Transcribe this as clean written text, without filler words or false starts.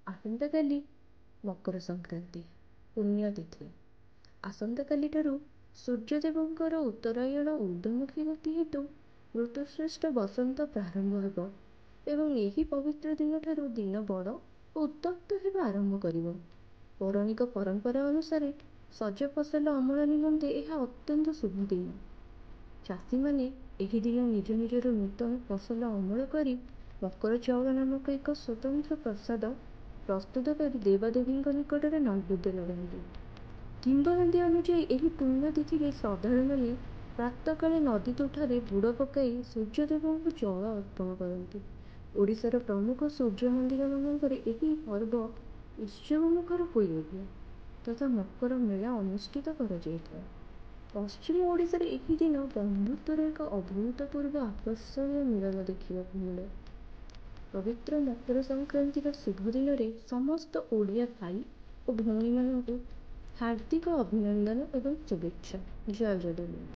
ଆସନ୍ତାକାଲି ମକର ସଂକ୍ରାନ୍ତି ପୁଣ୍ୟତିଥି। ଆସନ୍ତାକାଲିଠାରୁ ସୂର୍ଯ୍ୟଦେବଙ୍କର ଉତ୍ତରାୟଣ ଉର୍ଦ୍ଧ୍ୱମୁଖୀ ଗତି ହେତୁ ଋତୁଶ୍ରେଷ୍ଠ ବସନ୍ତ ପ୍ରାରମ୍ଭ ହେବ ଏବଂ ଏହି ପବିତ୍ର ଦିନଠାରୁ ଦିନ ବଡ଼ ଓ ଉତ୍ତପ୍ତ ହେବା ଆରମ୍ଭ କରିବ। ପୌରାଣିକ ପରମ୍ପରା ଅନୁସାରେ ସଜ ଫସଲ ଅମଳ ନିମନ୍ତେ ଏହା ଅତ୍ୟନ୍ତ ଶୁଭ ଦିନ। ଚାଷୀମାନେ ଏହି ଦିନ ନିଜ ନିଜର ନୂତନ ଫସଲ ଅମଳ କରି ମକର ଚାଉଳ ନାମକ ଏକ ସ୍ୱତନ୍ତ୍ର ପ୍ରସାଦ ପ୍ରସ୍ତୁତ କରି ଦେବାଦେବୀଙ୍କ ନିକଟରେ ନୈବେଦ୍ୟ ଲଗାନ୍ତି। କିମ୍ବଦନ୍ତୀ ଅନୁଯାୟୀ ଏହି ପୁଣ୍ୟତିଥିରେ ଶ୍ରଦ୍ଧାଳୁମାନେ ପ୍ରାତଃକାଳେ ନଦୀ ତୁଠରେ ବୁଡ଼ ପକାଇ ସୂର୍ଯ୍ୟଦେବଙ୍କୁ ଜଳ ଅର୍ପଣ କରନ୍ତି। ଓଡ଼ିଶାର ପ୍ରମୁଖ ସୂର୍ଯ୍ୟ ମନ୍ଦିରମାନଙ୍କରେ ଏହି ପର୍ବ ଉତ୍ସବମୁଖର ହୋଇଉଠେ ତଥା ମକର ମେଳା ଅନୁଷ୍ଠିତ କରାଯାଇଥାଏ। ପଶ୍ଚିମ ଓଡ଼ିଶାରେ ଏହି ଦିନ ବନ୍ଧୁତ୍ୱର ଏକ ଅଭୂତପୂର୍ବ ଆକର୍ଷଣୀୟ ମିଳନ ଦେଖିବାକୁ ମିଳେ। ପବିତ୍ର ମକର ସଂକ୍ରାନ୍ତିର ଶୁଭ ଦିନରେ ସମସ୍ତ ଓଡ଼ିଆ ଭାଇ ଓ ଭଉଣୀମାନଙ୍କୁ ହାର୍ଦ୍ଦିକ ଅଭିନନ୍ଦନ ଏବଂ ଶୁଭେଚ୍ଛା। ଜୟ ଜଗନ୍ନାଥ।